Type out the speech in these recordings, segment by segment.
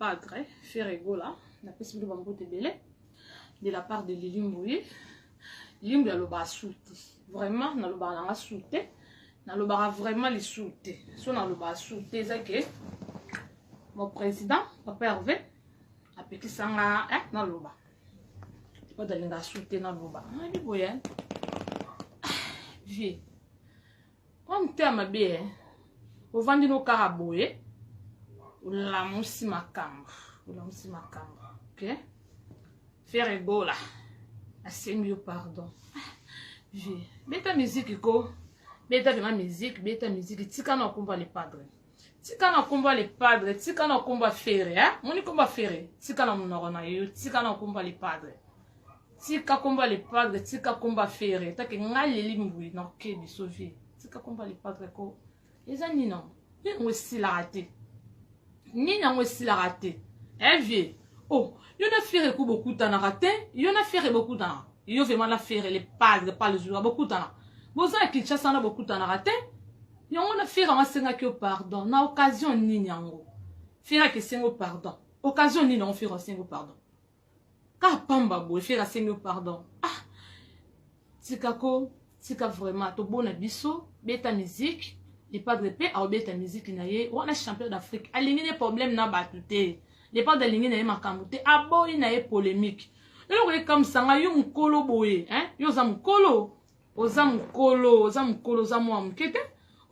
Padre Ferre Gola, napesi bino bambote ebele de la part de Lili Mbuyi. Lili Mbuyi alobaka su te, vraiment nalobaka nanga su te, nalobaka vraiment lisu te. So nalobaka su te eza ke mon président Papa Hervé apekisa nga eh, naloba. Padre alingaka su te naloba. Nayebi boye eh. Vie. Oyo motema mabe eh. Ovandi no kaka boye. Olamusi makambo. Olamusi makambo. OK? Ferre Gola. Asengi yo pardon. Vie. Beta musique ko. Beta vraiment musique, beta musique. Tika na komba le padre. Tika na komba le padre, tika na komba Ferre, hein? Moni komba Ferre. Tika na monoko na yo, tika na komba le padre. Tika komba le padre, tika komba Ferre. Take nga leli mbui na ke biso vie. Tika komba le padre ko. Eza nini nango? Nini yango esilaka te? Nini yango esilaka te? Eh vieux. Oh, yo na Ferre ko bokutanaka te? Yo na Ferre bokutanaka. Yo vraiment na Ferre le padre pas le jour bokutana. Boza na Kinshasa na bokutanaka te? Yango na Ferre yango asengaki yo pardon. Na occasion nini yango? Ferre akesengo pardon. Occasion nini yango Ferre asengo pardon? Kaka pamba boye Ferre asengi yo pardon. Ah! Tika ko, tika vraiment tobona biso, beta musique, le padre pe aobeta musique na ye, wana champion d'Afrique. Alingi ne problème na batu te. Le padre alingi na ye makambo te, aboyi na ye polemique. Eloko ekamwisa nga yo mukolo boye, hein? Yo oza mukolo, oza mukolo, oza mukolo, oza mwa moke te.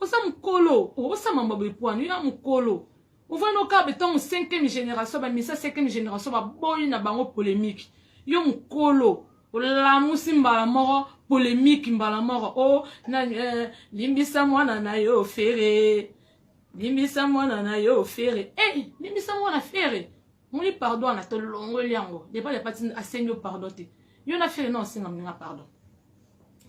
Oza mukolo, osala mambo boye pwani, yo ya mukolo. Ovandi okabe ntango 5e génération bamisa 5e génération baboyi na bango polémique. Yo mukolo olamusi mbala moko polémique mbala moko o oh, na eh, limbisa mwana na yo Ferre, limbisa mwana na yo Ferre, eh, limbisa mwana Ferre. Moni pardon na tolongoli yango depa ya pati asengi yo pardon te. Yo na Ferre na osenga moninga pardon.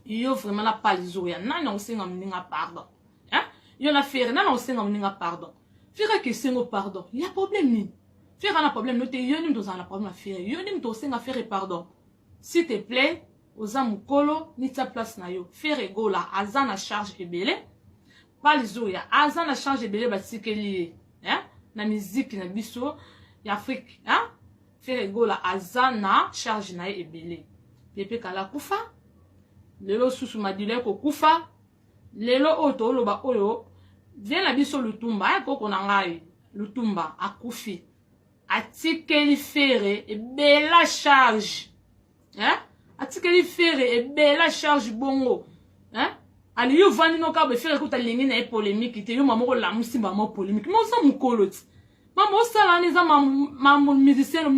Yo vraiment na palizo ya nani osenga moninga pardon? Hein? Yo na Ferre nani osenga moninga pardon? Ferre akesengo pardon. Ya problème nini? Ferre na problème no te, yo nini tozala na problème na Ferre. Yo nini tosenga Ferre pardon. S'il te plaît, oza mukolo, nitia place na yo. Ferre Gola aza na charge ebele. Palizoya aza na charge ebele batikeli ye. Hein? Na musique na biso ya Afrique, hein? Ferre Gola aza na charge na ye ebele. Pepe kala kufa. Lelo susu Madila kokufa. Lelo oyo toloba oyo vie na biso Lutumba, eh, koko na ngai Lutumba akufi. Atikeli Ferre ebela charge. Hein? Atikeli Ferre ebela charge bongo. Hein? Ali yo vandi no kabe Ferre kuta lingi na ye polémique te yo mama ko lamusi mama polémique. Mais oza mukolo ti. Mama osala wana eza mambo musicien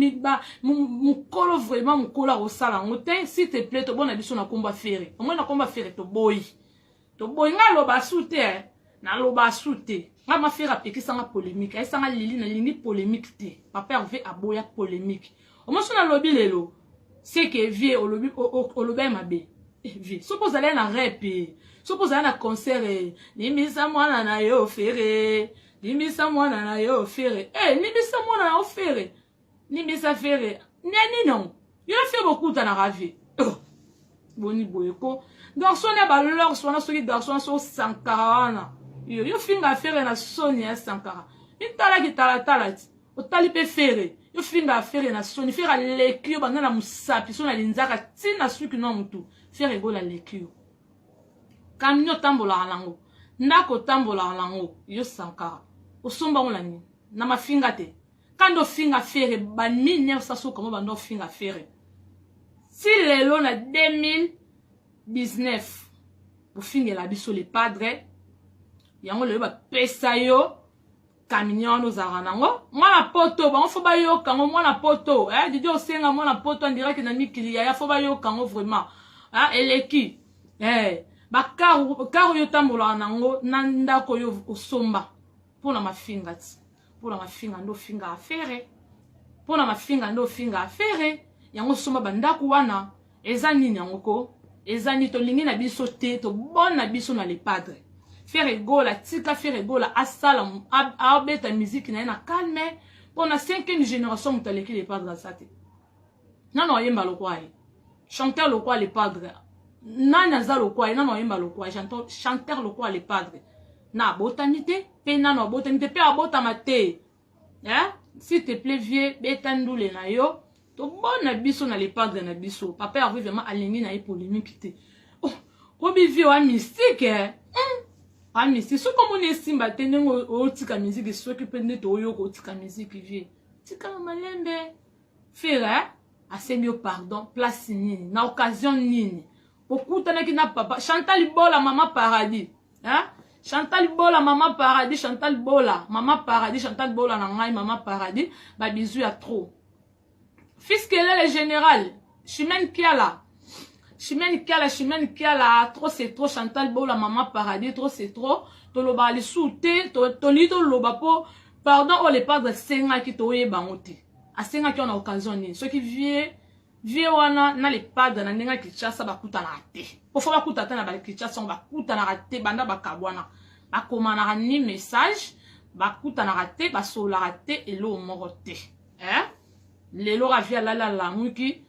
mukolo vraiment mukolo akosala yango te s'il te plaît tobona biso na komba Ferre. Omoni na komba Ferre toboyi. Toboyi nga loba su te. Eh. Naloba su te. Nga ma Ferre apekisa nga polémique. Ayesa nga Lili nalingi polémique te. Papa Hervé aboya polémique. Omoso nalobi lelo. C'est que vieux olobi olobi mabe. Eh, vieux soki ozali na rep, soki ozali na concert, limbisa mwana na yo Ferre. Limbisa mwana na yo Ferre. Eh, limbisa mwana na yo Ferre. Limbisa Ferre. Nani non? Yo na Ferre bokutanaka vieux. Oh. Boni boye ko. Garçon ya ba lors wana soki garçon so Sankara wana. Yo yo finga Ferre na soni ya Sankara. Mitala ki tala tala ti. Otali pe Ferre. Yo finga Ferre na soni. Ferre aleki yo banda na musapi so na linzaka ti na suki no mutu. Ferre Gola aleki yo. Camion otambolaka nango. Ndako otambolaka nango. Yo Sankara. Osomba ngo na nini? Na mafinga te. Kando ofinga Ferre ba 1900 soka mo bando ofinga Ferre. Si lelo na 2019 bofingela biso le padre yango lelo bapesa yo camion wana ozalaka nango mwana poto bango fo bayoka yango mwana poto eh, didi osenga mwana poto andiraki na mikili yaya fo bayoka yango vraiment eh, eleki eh, bakar kar oyo otambolaka nango na ndako oyo osomba mpona mafinga ti mpona mafinga nde ofinga afere mpona mafinga nde ofinga afere yango osomba bandako wana eza nini yango ko eza nini tolingi na biso te tobona biso na le padre Ferre Gola tika Ferre Gola asala abeta musique na ye na calme mpona 5e génération moto aleki le padre aza te nano ayemba lokwa ye chanteur lokwa le padre nani aza lokwa ye nano ayemba lokwa ye chanteur lokwa le padre na abotami te mpe nano abotami te mpe abotama te eh? S'il te plaît vieux, beta ndule na yo. Tobona biso na le padre na biso. Papa Hervé vraiment alingi na ye polémique te. Oh, obi vieux wa mystique eh. Wa mystique. Soki omoni esimba te ndenge otika musique soki pe nde toyoka otika musique vieux. Tika malembe. Ferre asengi yo pardon place nini na occasion nini okutanaki na papa Chantal Bola mama paradis hein? Chantal Bola mama paradis Chantal Bola mama paradis Chantal Bola na ngai mama paradis ba bisous ya trop. Fils Kelele général Chimène Kiala Chimène Kiala Chimène Kiala trop c'est trop Chantal Bola mama paradis trop c'est trop toloba lisusu te tolingi toloba po pardon oyo le padre asengaki toyeba yango te asengaki wana occasion nini soki vieux vieux wana na le padre na ndenge ya Kinshasa bakutanaka te po fo bakuta ata na ba Kinshasa yango bakutanaka te banda bakabwana bakomanaka ni message bakutanaka te basololaka te eloko moko te eh? Lelo ravi alali alamuki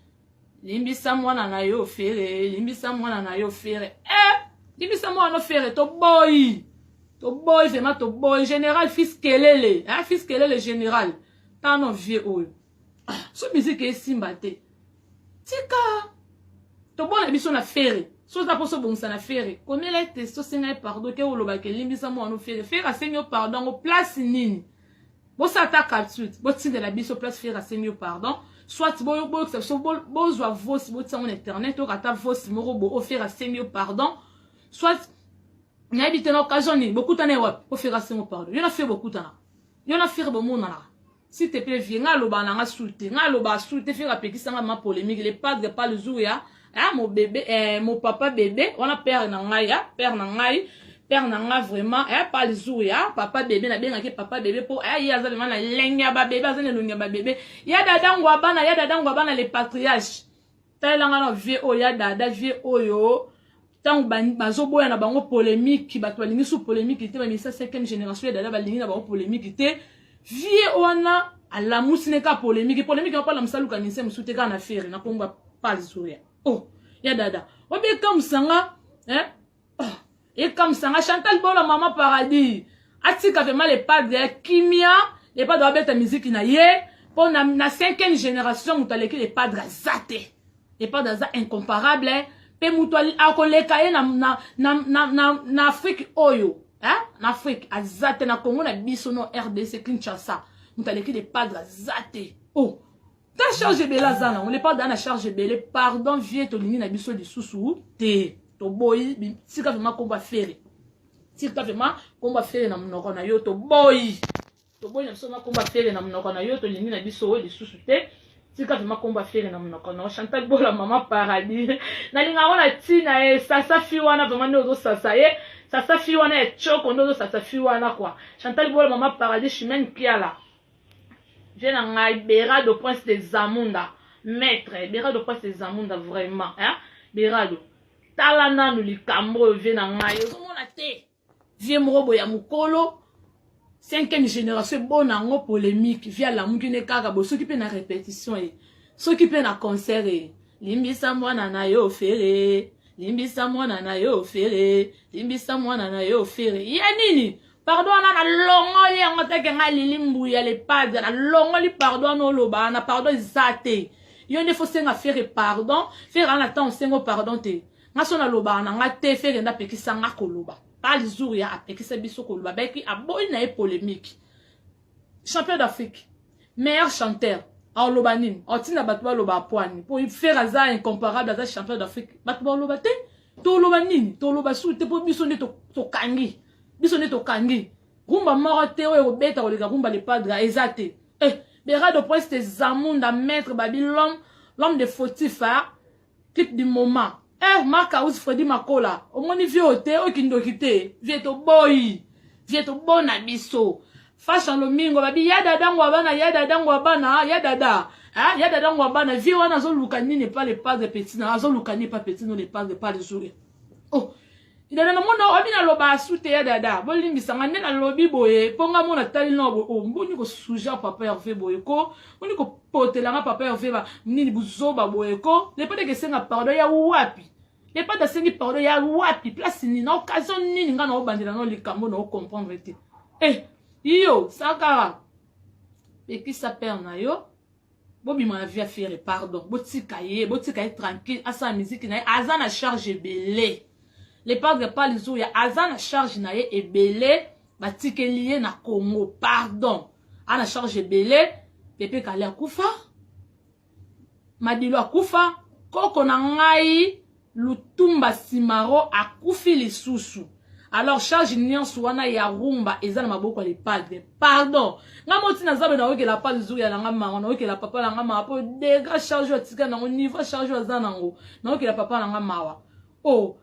limbisa mwana na yo Ferre limbisa mwana na yo Ferre eh? Limbisa mwana no Ferre toboyi toboyi vraiment toboyi général fils Kelele eh? Fils Kelele général tano vieux oyo so musique esimba te tika tobona biso na Ferre so oza mposo obongisa na Ferre komela ete sosenga ye pardon ke olobaka elimbisa mwana no Ferre Ferre asengi yo pardon yango place nini bosala ata capsule botindela biso place Ferre asengi yo pardon soit boyokisa biso bozwa vosi botia yango na internet oyoka ata vosi moko bo oyo Ferre asengi yo pardon soit nayebi te na occasion nini bokutana ye wapi po Ferre asengi yo pardon yo na Ferre bokutana yo na Ferre bomonanaka. S'il te plaît vieux nga alobaka na nga su te nga alobaka su te Ferre apekisa nga ma polémique le padre pas le jour ya ah, mon bébé eh, mon papa bébé wana père na ngai ya père na ngai père na nga vraiment eh, pas le jour ya papa bébé nabengaki papa bébé po eh, ye aza vraiment na lenge ya babébé aza na elongi ya babébé ya dada ngwabana ya dada ngwabana le patriarche talelanga na vieux oyo ya dada vieux oyo ntango bazoboya na bango polémique bato balingi su polémique te bamisa 5e génération ya dada balingi na bango polémique te vieux wana alamusi ne ka polémique polémique yango alamusa luka mise mosusu te kaka na Ferre na kombo palzuria oh ya dada obekamwisanga eh? Oh, ekamwisanga Chantal Bola mama paradis atika vraiment le padre ya kimia le padre abeta miziki na ye mpo na, na 5e génération moto aleki le padre aza te le padre aza incomparable mpe moto akoleka ye na, na, na, na, na, na Afrique oyo eh? Na Afrique aza te na Congo na biso no RDC Kinshasa moto aleki le padre aza te oh ta charge ebele aza nango le padre na charge ebele pardon vieux tolingi na biso lisusu te toboyi tika vraiment kombo Ferre tika vraiment kombo Ferre na monoko na yo toboyi toboyi na biso ma kombo Ferre na monoko na yo tolingi na biso oyo lisusu te tika vraiment kombo Ferre na monoko na yo Chantal Bola mama paradis nalingaka na ntina ye sasa fi wana vraiment nde ozosasa ye sasa fi wana ya choko nde ozosasa fi wana quoi Chantal Bola mama paradis Chimène Kiala vie na ngai Berado prince de Zamunda maître Berado prince de Zamunda vraiment hein Berado tala nanu likambo oyo vie na ngai ozomona te vie moko boye ya mokolo 5e génération ebona yango polémique vie alamuki ne kaka boye soki mpe na répétition ye soki mpe na concert ye limbisa mwana na yo Ferre limbisa mwana na yo Ferre limbisa mwana na yo Ferre ya nini pardon wana nalongoli yango teke ngai Lili Mbuya le padre nalongoli pardon wana oloba na pardon eza te yo nde fosenga Ferre pardon Ferre ana ntango osengo pardon te nga so nalobaka na nga te Ferre nde apekisa nga koloba pa jour ya apekisa biso koloba baki aboyi na ye polémique champion d'Afrique meilleur chanteur aoloba nini aotinda bato baloba apwani po Ferre aza incomparable aza champion d'Afrique bato baoloba te toloba nini toloba su te mpo biso nde tokangi biso nde tokangi rumba moko te oyo ekobeta koleka rumba le padre eza te eh, Berado prince de Zamunda maître babi l'homme l'homme de fautif hein? Clip du moment eh Mark House Freddy Makola omoni vieux oyo te oyo kindoki te vieux toboyi vieux tobona biso Fashion Lomingo babi ya dada ngwa bana ya dada ngwa bana ya dada ah ya dada ngwa bana vieux wana azoluka nini pa le padre petit na azoluka nini pa petit no le padre pa le jour oh dada namona obi naloba asu te ya dada bolimbisa nga nde nalobi boye mpo nga mona tali na boye oh, mboni kosuja papa Hervé boye ko boni kopotela nga papa Hervé ba nini buzoba boye ko lepade kesenga pardon ya wapi lepade asengi pardon ya wapi place nini na occasion nini nga na obandela no likambo na ocomprendre te eh iyo Sankara. Pekisa père na yo bobima na vie ya Ferre, pardon. Botika ye, botika ye tranquille, asala miziki na ye, aza na charge ebele. Le Padre Palizuya aza na charge na ye ebele, batikeli ye na Congo, pardon. Ana charge ebele, Pepe Kale akufa, Madilo akufa, koko na ngai Lutumba Simaro akufi lisusu. Alors charge nyonso wana ya rumba eza na maboko ya le Padre. Pardon. Nga moti na zabe na okela pa zuya na nga mawa, na okela papa na nga mawa po degra charge atika nango niveau charge aza nango. Na okela papa na nga mawa. Oh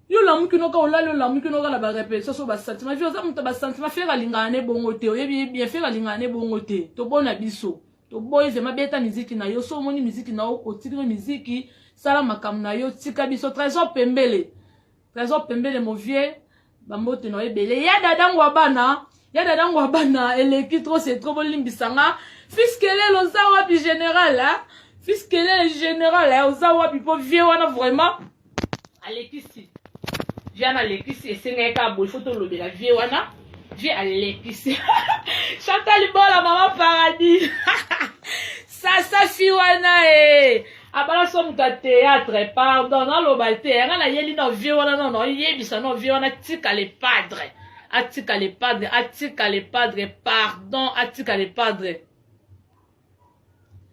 yo olamuki noka olali, olamuki noka na barepetition so basentiment vi oza moto ya basentiment. Ferre alingaka ne bongo te, oyebi bien Ferre alingaka ne bongo te. Tobona biso toboyi vraiment. Beta miziki na yo, so omoni miziki na yo, otiki no miziki, sala makambo na yo, tika biso. Trésor Pembele, Trésor Pembele, mon vieux, bambote na yo ebele. Ya dadango ya bana, ya dadango ya bana, eleki trop, c'est trop, bolimbisanga. Fils Kelele, oza wapi général, hein? Fils Kelele général, hein? Oza wapi? Mpo vieux wana vraiment alekisi, vieux wana alekisi, esengaki kaka boye, faut tolobela vieux wana, vieux alekisi. Chantal Bola, mama paradis, sasa fi wana e abala so moto ya théâtre, pardon, naloba te, yanga nayeli na vieux wana, no naoyebisa no vieux wana, tika le Padre, atika le Padre, atika le Padre, pardon, atika le Padre,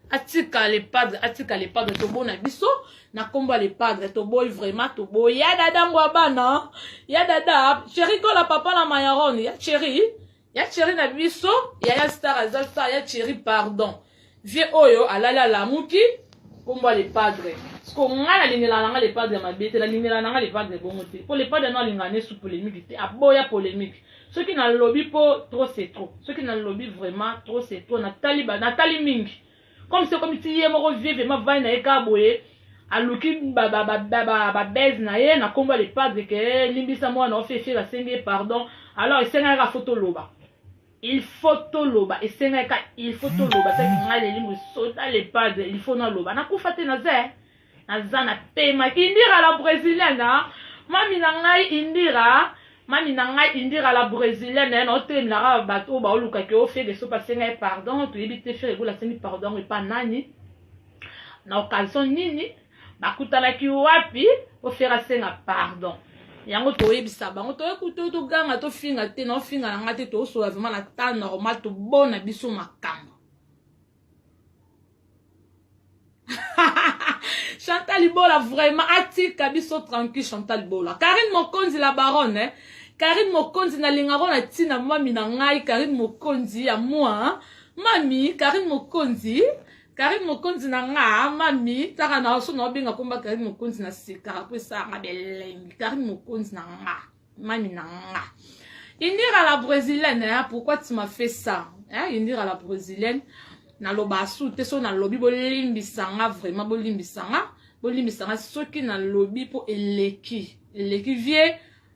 atika le Padre, atika le Padre. Tobona biso na nkombo ya le Padre, toboyi vraiment, toboyi. Ya dadango ya bana, ya dada chéri kola papa na mayaron, ya chéri, ya chéri na biso, yaya star aza star, ya chéri, pardon. Vieux oyo alali alamuki nkombo ya le Padre. Siko ngai nalingela nanga le Padre mabe te, nalingela nanga le Padre bongo te, mpo le Padre no alingaka ne su polémique te, aboya polémique. Soki nalobi mpo trop c'est trop, soki nalobi vraiment trop c'est trop, natali, natali mingi comme c'est comme ti ye moko vieux vraiment vai na ye kaka boye, aluki babese na ye na nkombo ya le Padre ke limbisa mwana ofefe, asengi ye pardon. Alors esengaki kaka faut toloba, il faut toloba, esengaki kaka il faut toloba. Soki ngai leli mosoda le Padre, il faut naloba, nakufa te, naza naza na pema. Indira la brésilienne, mami na ngai Indira, mami na ngai Indira la brésilienne, na otelemelaka bato oyo baolukaki o Ferre so basenga ye pardon. Toyebi te Ferre Gola asengi pardon epa nani, na occasion nini, bakutanaki wapi po Ferre asenga pardon. Yango toyebisa bango, toyekuta, toganga, tofinga te, naofinga na nga te, tosola vraiment na temps normal, tobona biso makambo. Chantal Bola vraiment atika biso tranquille. Chantal Bola, Karine Mokonzi la baronne, eh? Karine Mokonzi, nalingako na ntina mami na ngai Karine Mokonzi ya moi, mami Karine Mokonzi, Karine Mokonzi na nga, mami taka na so naobenga komba Karine Mokonzi na sekaka po esalanga belengi. Karine Mokonzi na nga, mami na nga. Indira la brésilienne, hein? Pourquoi tu m'as fait ça, hein? Indira la brésilienne, naloba asu te, so nalobi bolimbisanga vraiment, bolimbisanga, bolimbisanga soki nalobi mpo eleki, eleki. Vieux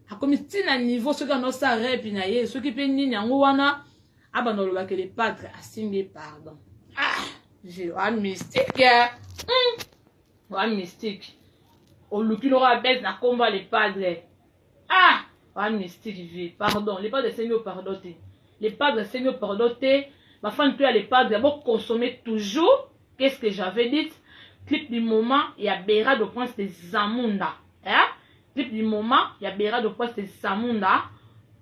akomi ntina niveau soki anosala rep na ye, soki mpe nini yango wana abanda olobaka le Padre asengi pardon. Ah, vieux wa mystique, Wa mystique, oluki loko abese na nkombo ya le Padre. Ah, wa mystique vieux, pardon, le Padre asengi yo pardon te, le Padre asengi yo pardon te. Bafani to ya le Padre, boconsommer toujours. Qu'est-ce que j'avais dit? Clip du moment ya Bera de Prince de Zamunda, hein? Clip du moment ya Bera de Prince de Zamunda,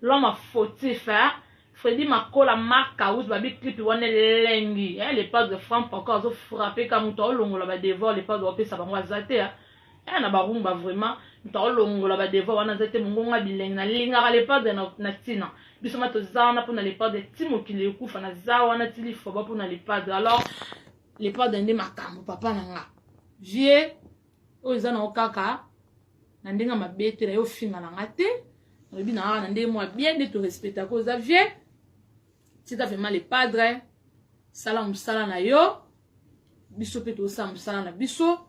l'homme fautif, hein? Fredi Makola, Mark House, babi clip wana elengi, eh? Le Padre Frank encore azofrappe ka moto aolongola badevoir, le Padre aopesa bango aza te, eh, na barumba vraiment moto aolongola badevoir wana aza te. Mongongo bilengi, nalingaka le Padre na ntina biso ma toza wana mpona le Padre ti mokili ekufa, naza wana ti lifoba mpona le Padre. Alors le Padre nde makambo, papa na nga. Vieux oyo eza nango kaka na ndenge mabe te, na yo ofinga na nga te, nalobi na kaka na ndenge mwa bien nde torespectaka. Oza vieux, tika vraiment le Padre, sala mosala na yo, biso mpe tozosala mosala na biso.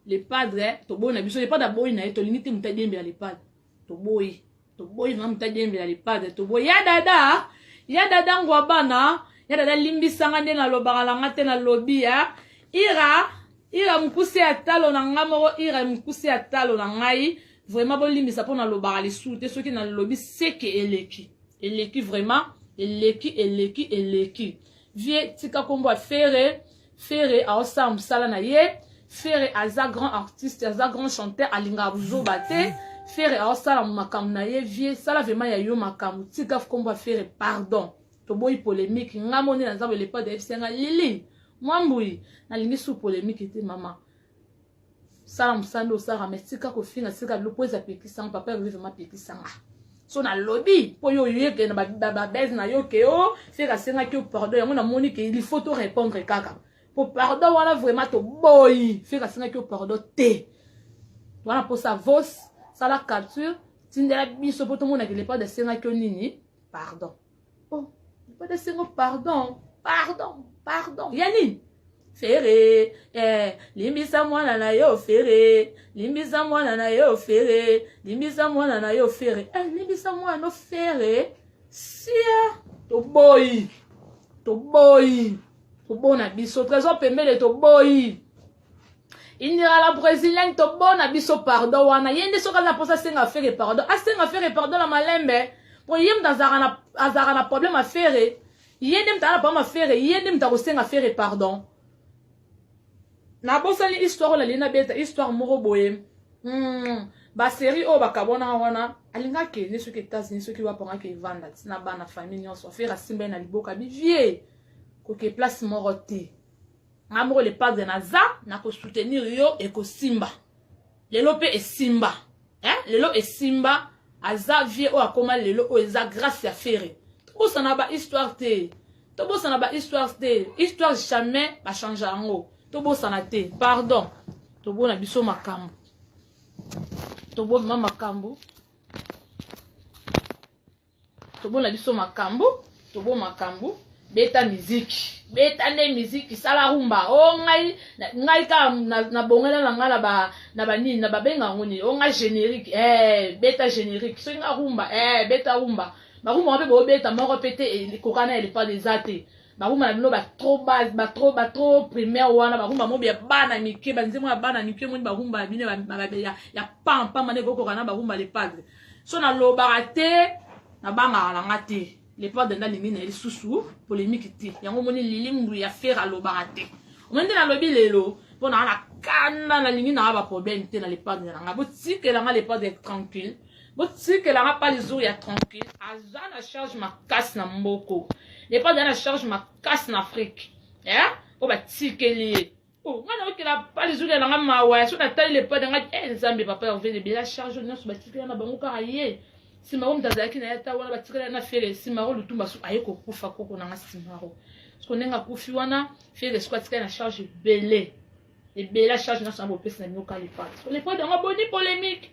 Le Padre toboyi na biso, le Padre aboyi na ye, tolingi te moto adiembela le Padre, toboyi, toboyi vraiment moto adiembela le Padre, toboyi. Ya dada, ya dada ngwa bana, ya dada, limbisanga nde nalobaka na nga te, nalobi ya ira, ira mokuse ya talo na nga moko, ira mokuse ya talo na ngai vraiment, bolimbisa mpo nalobaka lisusu te. Soki nalobi seke eleki, eleki vraiment, eleki, eleki, eleki. Vie tika kombo ya Ferre. Ferre aosala mosala na ye. Ferre aza grand artiste, aza grand chanteur, alingaka buzoba te. Ferre aosala makambo na ye. Vie sala vraiment ya yo makambo, tika kombo ya Ferre pardon. Toboyi polémique. Nga moni naza boye, le padre ayebisi nga Lili Mwambui, nalingi su polémique te mama. Sala mosala nde osalaka, mais tika kofinga, tika biloko po eza pekisanga. Papa Herve vraiment pekisanga. So nalobi mpo yo oyeke na babese na yo ke o Ferre asengaki yo pardon, yango namoni ke il faut to répondre kaka po pardon wana vraiment toboyi. Ferre asengaki yo pardon te wana mposa vos sala capture, tindela biso mpo tomonaki le padre asengaki yo nini pardon. Oh, le padre asengo pardon, pardon, pardon ya nini? Ferre limbisa mwana na yo. Ferre, limbisa mwana na yo. Ferre, limbisa mwana na yo. Ferre, limbisa mwana no. Ferre sia, toboyi, toboyi, tobona biso Trésor Pembele, toboyi Indira la Brésilienne, tobona biso pardon wana. Ye nde soki aza mposa asenga Ferre pardon, asenga Ferre pardon na malembe, po ye moto azalaka na problème ya Ferre. Ye nde moto aza na problème ya Ferre, ye nde moto akosenga Ferre pardon. Nabosani histoire oyo nalingi nabeta, histoire moko boye. Basérie oyo bakabwanaka wana, alingaki akende soki États-Unis, soki wapangaki evanda ntina bana, famille nyonso. Ferre asimba ye na liboka, bivie koke place moko te. Nga moko le padre naza nakosoutenir yo, ekosimba lelo mpe esimba, eh? Lelo esimba, aza vie oyo akóma lelo oyo eza grâce ya Ferre. Tobosana bahistoire te, tobosana bahistoire te. Histoire jamais bachange yango, tobosana te pardon. Tobona biso makambo, toboma makambo, tobona biso makambo, tobo makambo. Beta miziki, beta nde miziki, sala rumba. O ngai, ngai kaka nabongela na ngai na banini na babenga yango nini, o ngai générique, beta générique. Soki nga rumba, beta rumba. Barumba mpe bobeta moko mpe te ekoka na elepade eza te. Barumba na bino batro base, batro, batro primaire wana, barumba mobi ya bana mike, banzembo ya bana mike. Moni barumba ya bino ya pampamba nde ekokoka na barumba le padre. So nalobaka te, nabangaka na nga te. Le padre nde alingi na ye lisusu polémique te. Yango omoni Lili Ngu ya Ferre alobaka te. Omoni nde nalobi lelo mpo na na kanda, nalingi nanga baproblème te na le padre na nga. Botikela nga le padre tranquille, botikela nga pa lizour ya tranquille. Aza na charge makasi na mboko, le padre aza na charge makasi na Afrique, mpo batikeli ye. Oh, nga naokela pa lizour ya nanga mawa. So natali le padre nga, Nzambe, papa Herve ebela charge nyonso batikela na bango kaka ye. Simaro moto azalaki na ye ata wana batikala na Ferre. Simaro Lutumba so aye kokufa, koko nanga Simaro siko ndenge akufi wana, Ferre siko atikali na charge ebele ebele. Charge nyonso na bopesi na bino ka le padre. So le padre yango aboni polémique,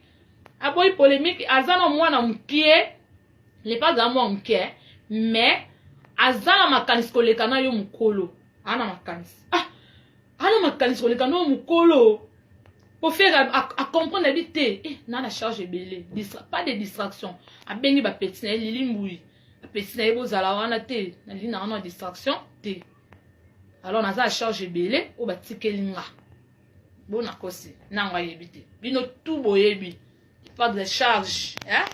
aboyi polémique. Aza na mwana mokie, le padre aza mwana mokie, mais aza na makanisi koleka na yo mokolo. Aza na makanisi, ah, aza na makanisi koleka na yo mokolo. Po Ferre acomprendre abi te, na charge ebele, pas de distraction. Abengi bapeti na ye, Lili Mbui, bapeti na ye, bozala wana te, nalingi na wana distraction te. Alors naza na charge ebele oyo batikeli nga. Bonakosi nango ayebi te, bino tu boyebi pas de charge, hein?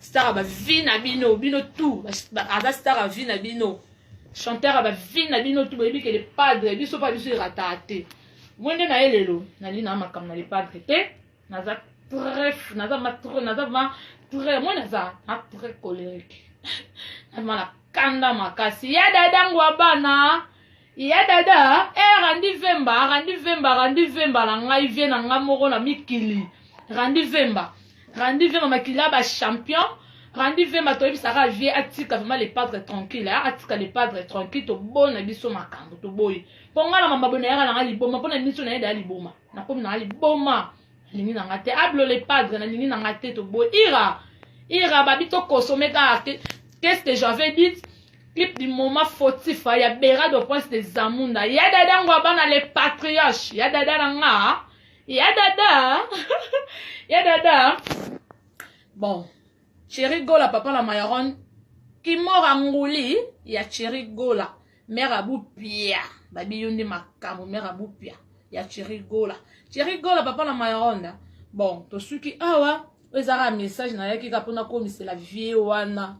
Star ya bavie na bino, bino tu aza star ya vie na bino, chanteur ya bavie na bino tu boyebi ke le padre biso mpa biso erataka te. Moi nde na ye lelo nalingi na makambo na le padre te. Naza très, naza ma trop, naza ma très, moi naza na très colérique, naza na kanda makasi. Ya dada ngwa bana ya dada, Randi Vemba, Randi Vemba, Randi Vemba na ngai, vie na ngai moko na mikili. Randi Vemba, Randi Vemba, makili ya bachampion. Randi Vemba, toyebisaka vie atika vraiment le padre tranquille, atika le padre tranquille. Tobona biso makambo, toboyi mpo ngai na mamabo nayaka na ngai liboma mpo na miso na ye daya liboma. Nakomi na ngai liboma, nalingi na ngai te ablo le padre, nalingi na ngai te. Toboyi ira ira babi tokosome kaka. Qu'est-ce que j'avais dit? Clip du moment fautif ya Berado Prince de Zamunda, ya dada ngwa bana le patriarche, ya dada na nga, ya dada, ya dada. Bon, Thierry Gola, papa na Mayaron Kimora Nguli ya Thierry Gola, mère Abupia, babi yo nde makambo, mère Abupia ya Thierry Gola, Thierry Gola, papa na Mayaron. Bon, tosuki awa. Oyo ezaka message nayaki kaka mpona komisela vie wana.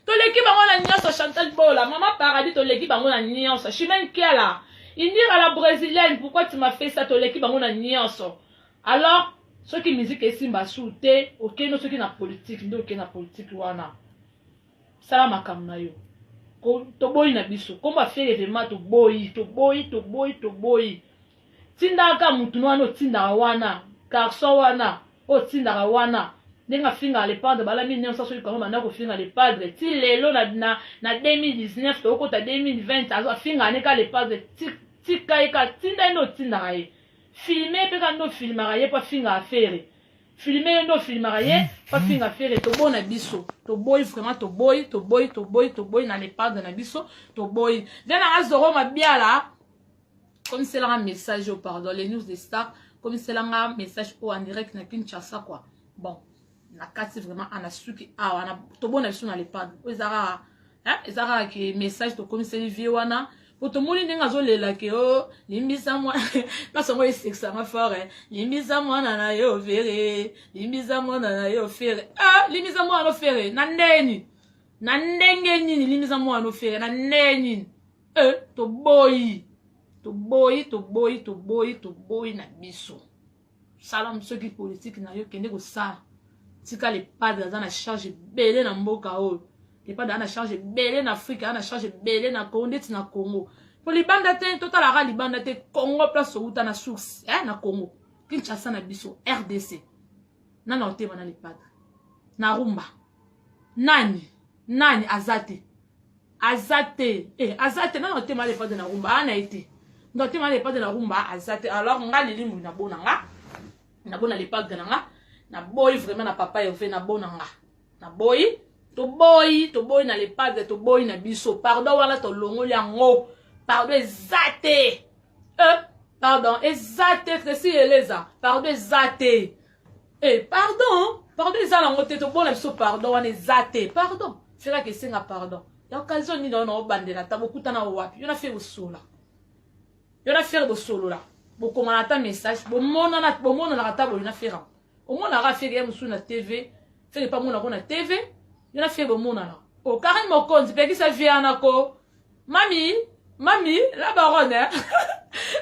Toleki bango na nyonso Chantal Bola, Mama Paradis toleki bango na nyonso. Chimène Kiala, Indira la brésilienne, pourquoi tu m'as fait ça toleki bango na nyonso. Alors, soki musique esimba su te, okende soki na politique nde okende na politique wana. Sala makambo na yo. Toboyi na biso. Kombo afele vraiment toboyi, toboyi, toboyi, toboyi. Tindaka mutu wana otindaka wana, garçon wana otindaka wana ndenge afingaka le padre bala 1900 soki kango banda kofinga le padre ti lelo na, na, na 2019 tokokota 2020 afingaka ne ka le padre tika ye ka tinda ye nde otindaka ye filme mpe ka nde ofilmaka ye mpo afingaka fere filme ye nde ofilmaka ye mpo afinga fere tobona biso toboyi vraiment toboyi toboyi toboyi toboyi na le padre na biso toboyi nde nanga zoro mabiala komiselanga message oyo pardon les news de star komiselanga message oyo en direct na kinshasa quoi bon na kati vraiment ana suki awa na tobona biso na lepade oyo eza kaka eza kaka ke message tokomiseli vie wana po tomoni ndenge azolela ke o oh, limbisa mwana place yango esekisanga fort eh. limbisa mwana na yo fere limbisa mwana na yo fere ah, limbisa mwana no fere na ndeni na ndenge nini limbisa mwana no fere na ndenge nini Eh, toboyi toboyi toboyi toboyi toboyi na biso sala soki politike na yo kende kosala tika le padre aza na charge ebele na mboka oyo le padre aza na charge ebele na afrika aza na charge ebele na congo ndeti na congo mpo libanda te totalaka libanda te congo place outa na source eh, na congo kinshasa na biso rdc nani otema na le padre na rumba nani nani aza te aza te eh, aza te nani otema le padre na rumba ana ye te ndo otema le padre na rumba aza te alors nga lilimbu na bona nga na bona le padre na nga na boyi vraiment na papa Hervé na bona nga na boyi toboyi toboyi na le padre toboyi na biso pardon wana tolongoli yango pardon eza te eh, pardon eza te Tracy Eleza pardon eza te Eh, pardon, pardon eza nango te tobona biso pardon wana eza te. Pardon, feraka esenga pardon. Ya occasion nini wana obandela ata bokutana wapi? Yo na fere bosola. Yo na fere bosolola. Bokomana ata message, bomonana bomonana ata boyo na fere. Omonaka fere ya mosusu na TV, fere pa monako na TV, yo na fere bomonana. O Karine Mokonzi pekisa vie wana ko. Mami, mami, la baronne, hein?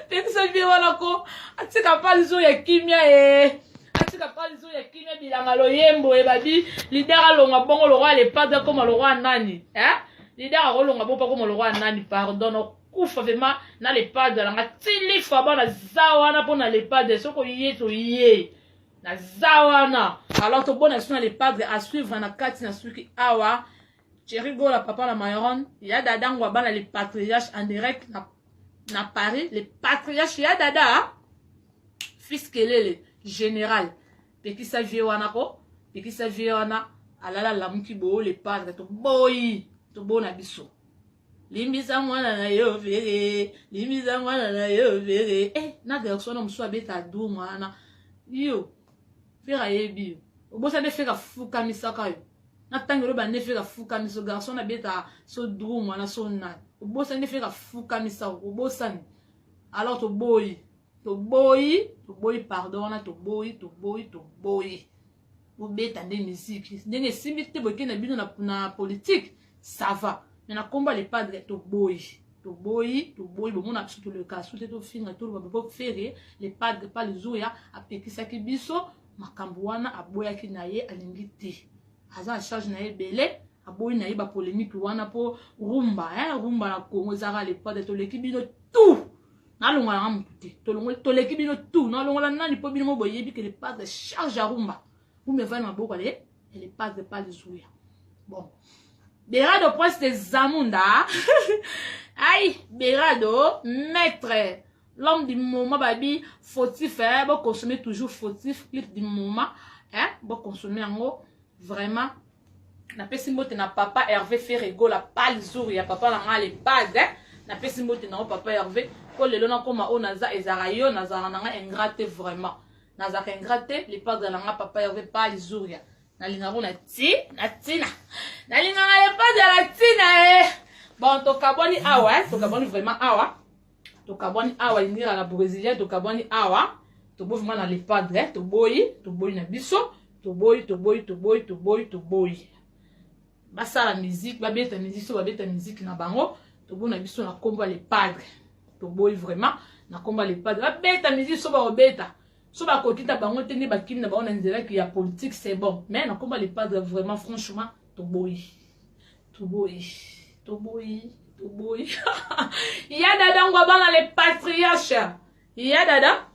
Pekisa vie wana ko. Atika palizo ya kimia eh. Atika palizo ya kimia bilanga loyembo e babi leader alonga bongo le roi le padre akoma le roi nani, hein? Leader akolonga bongo akoma le roi nani, pardon. No kufa vraiment na le padre nanga tilifa bana za wana pona le padre soko ye to ye. Na za wana. Alors tobona biso na le padre à suivre na kati na suki awa. Thierry Gola papa na Mayoron ya dada ngwa bana le patriarche en direct na, na Paris le patriarche ya dada fils Kelele général pekisa vieux wana ko pekisa vieux wana alala lamuki bo le padre toboyi tobona biso limbisa mwana na yo vere limbisa mwana na yo vere eh na garçon na mosusu abeta drum wana yo fere ayebi yo obosani nde fere afukamisaka yo na ntango eloba nde fere afukamisa garçon abeta so drum wana so nani obosani nde fere afukamisa obosani alors toboyi toboyi toboyi pardon wana toboyi toboyi toboyi bobeta nde miziki ndenge esimbi te boke na bino na, na politique ça va mais na kombo le padre toboyi toboyi toboyi bomona biso toleka su te tofinga toloba bo fere le padre pa lizuya apekisaki biso makambo wana aboyaki na ye alingi te aza na charge na ye ebele aboyi na ye bapolemike wana mpo rumba hein, rumba na congo ezaka le padre toleki bino tout nalongola nga motu te toleki bino tout nalongola nani mpo bino mo boyebi ke le padre charge ya rumba rumba evandi maboko ale le padre pa lizuya bon berado prince de zamunda ai berado maître l'homme du moment babi fautif hein, bo consommer toujours fautif clip du moment hein, bo consommer yango vraiment napesi mbote na papa Hervé Ferregola palzour ya papa na nga le padre hein. napesi mbote na yo papa Hervé mpo lelo nakoma oyo naza ezalaka yo nazalaka na nga ingrat te vraiment nazalaka ingrat te le padre na nga papa Hervé palzour ya nalingaka na ti na ntina nalingaka le padre na ntina e eh. bon tokabwani awa eh. tokabwani vraiment awa tokabwani awa indira na brésilien tokabwani awa toboyi vraiment na le padre eh. toboyi toboyi na biso toboyi toboyi toboyi toboyi toboyi. Basala musique, babeta musique, so babeta musique na bango. Toboyi na biso na nkombo ya Le Padre, toboyi vraiment na nkombo ya Le Padre. Babeta musique, so bakobeta, so bakoki na bango te, nde bakimi na bango na nzela ya politique, c'est bon. Mais na nkombo ya Le Padre, vraiment, franchement, toboyi, toboyi, toboyi, toboyi. Ya Dada Ngwabana, le patriarche, ya Dada.